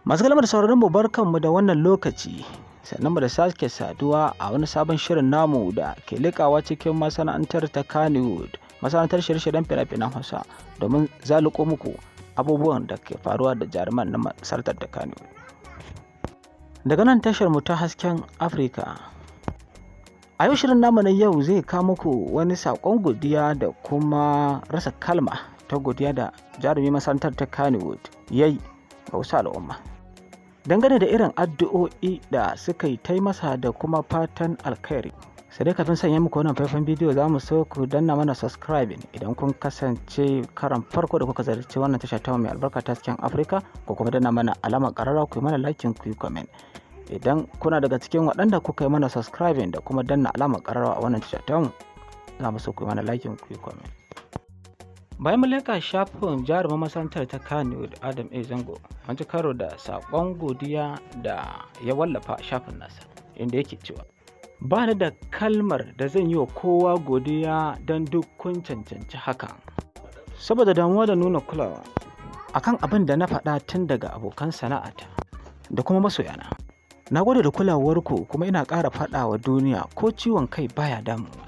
Masu kalmar sauraron mu, barkanmu da wannan lokaci. Sannan mu da sake saduwa a wani sabon shirin namu da ke likawa cikin masana'antar ta Kannywood, masana'antar shirye-shiryen fina-finan Hausa, domin zaluko muku abubuwan da ke faruwa da jaruman na masarautar ta Kannywood. Daga nan tashar mu ta Hasken Afirka. A yau shirin namu na yau zai kawo muku wani saƙon godiya da kuma rasa kalma ta godiya da jarumi masana'antar ta Kannywood yayi ga wasu al'umma, dangane da irin addu'o'i da suka yi ta masa da kuma fatan alkhairi. Sai dai kafin sanya muku wannan faifan bidiyo, za mu so ku danna mana subscribing idan kun kasance karan farko da kuka ziyarci wannan tasha ta mai albarka ta Hasken Afirka, ko kuma danna mana alamar ƙararrawa, ku yi mana liking, ku yi comment. Idan kuna daga cikin waɗanda kuka yi mana subscribing da kuma danna alamar ƙararrawa a wannan tasha ta mu, za mu so ku yi mana liking, ku yi comment. Bayan mun leƙa shafin jarumin masana'antar ta Kannywood, Adam A Zango, an ci karo da saƙon godiya da ya wallafa a shafin nasa, inda yake cewa: "Ba ni da kalmar da zan yi wa kowa godiya don duk kun cancanci hakan, saboda damuwa da nuna kulawa akan abin da na faɗa, tun daga abokan sana'ata da kuma masoyana. Na gode da kulawarku, kuma ina ƙara faɗa wa duniya ko ciwon kai baya damuna.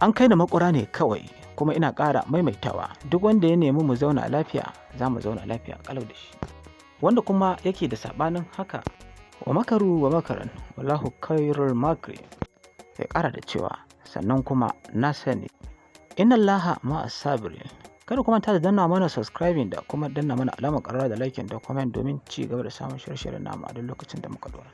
An kai ni makura ne kawai. Kuma ina ƙara maimaitawa, duk wanda ya nemi mu zauna lafiya, za mu zauna lafiya ƙalau da shi. Wanda kuma yake da saɓanin haka, wa makaru wa makaran, wallahu khairul makirin." Ya ƙara da cewa, "Sannan kuma na sani inna Allaha ma'as sabirin." Kada kuma ta da danna mana subscribing da kuma danna mana alamar ƙararrawa da liking da comment domin ci gaba da samun shirye-shiryen namu a duk lokacin da muka dora.